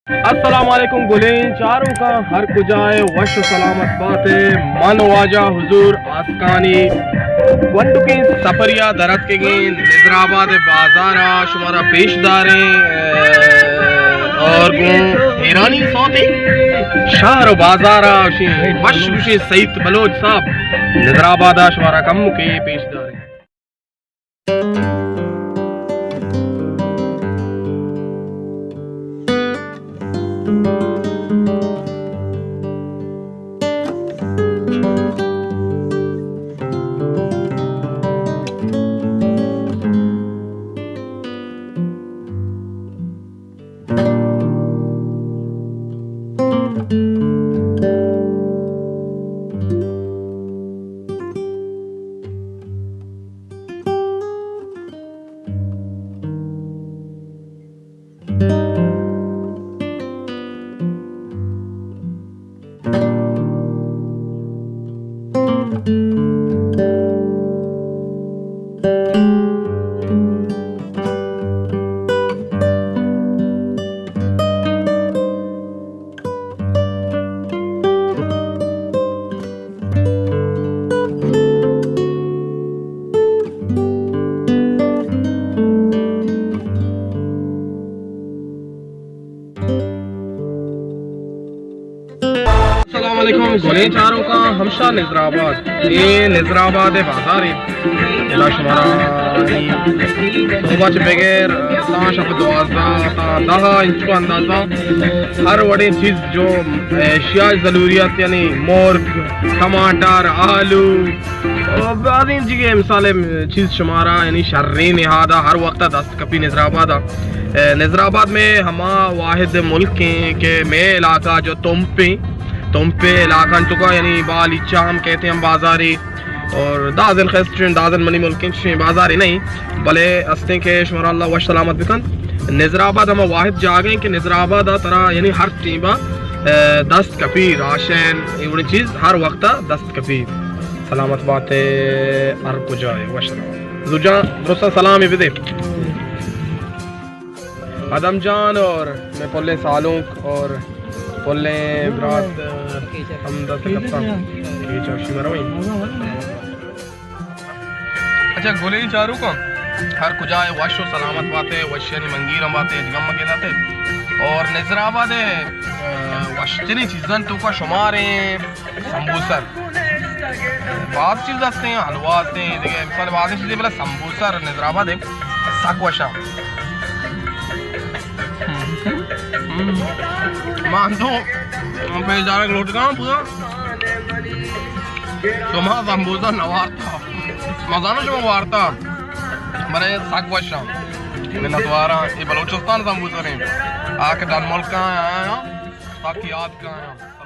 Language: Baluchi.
السلام علیکم گلیں چاروکاں، ہر کجا ئے وش و سلامت بات ئے۔ من واجہ حضور آسکانی گونڈکیں سفریا در اتکگیں نظر آباد بازارا شمارا پیش داریں، اور گوں ایرانی صوتی شہر و بازارا شی وش گوشیں سعید بلوچ صاحب نظر آبادا شمارا کم کے پیش داریں۔ السلام علیکم گلیں چاروکاں، ہمشہ نظر آباد، اے نظر آباد بازارے۔ ادا شمارا صبح چہ بغیر تاں شپ دوازدہ تاں دہ انچو اندازہ ہر وڑیں چیز جو اشیاء ضروریات یعنی مرغ، ٹماٹر، آلو، اور بعضیں چیزیں مثال چیز شمارا یعنی شریں نہادا ہر وقت دست کپی نظر آباد ء۔ نظر آباد میں ہما واحد ملک ہیں کہ میں علاقہ جو تمپیں، تمپے علاقہ تو کا یعنی بالیچہ ہم کہتے ہیں ہم بازاری، اور دازن خیست چین دازن منی ملک ہیں چین بازاری نہیں، بلے استیں کہ شمارا اللہ وش سلامت بکن۔ نظر آباد ہما واحد جاگہ ہیں کہ نظر آباد ترا یعنی ہر ٹیمبا دست کپی راشن ایوڑی چیز ہر وقت دست کپی۔ سلامت بات ئے، ہر کجا ئے وش۔ زو جان درستاں سلامے بدے۔ آدم جان اور میں پلیں سالونک اور پلیں برات ہم دست کپتاں۔ یہ چوشی مروی۔ اچھا گلیں چاروکاں، ہر کجا ئے وش و سلامت بات ئے، وشیانی منگیر ہم بات ئے، ہچ گم مکے دات ئے۔ اور نظر آباد ئے وشتریں چیزاں تو کا شماریں سمبوسر۔ باز چیز ہستیں، حلوا ہستیں، دیگہ مثال بازیں چیزیں، بلے سمبوسر نظر آباد ئے سک وشاں۔ ہم۔ ما تو بیچارہ لوٹگاں پورا۔ شما سمبوسہ نہ وارتا۔ مزانو شما وارتا۔ بلے سک وشاں۔ منتواراں۔ اے بلوچستان سمبوسہ نہیں۔ آ کہ ڈن ملک آیا، سک یاد کا آیا۔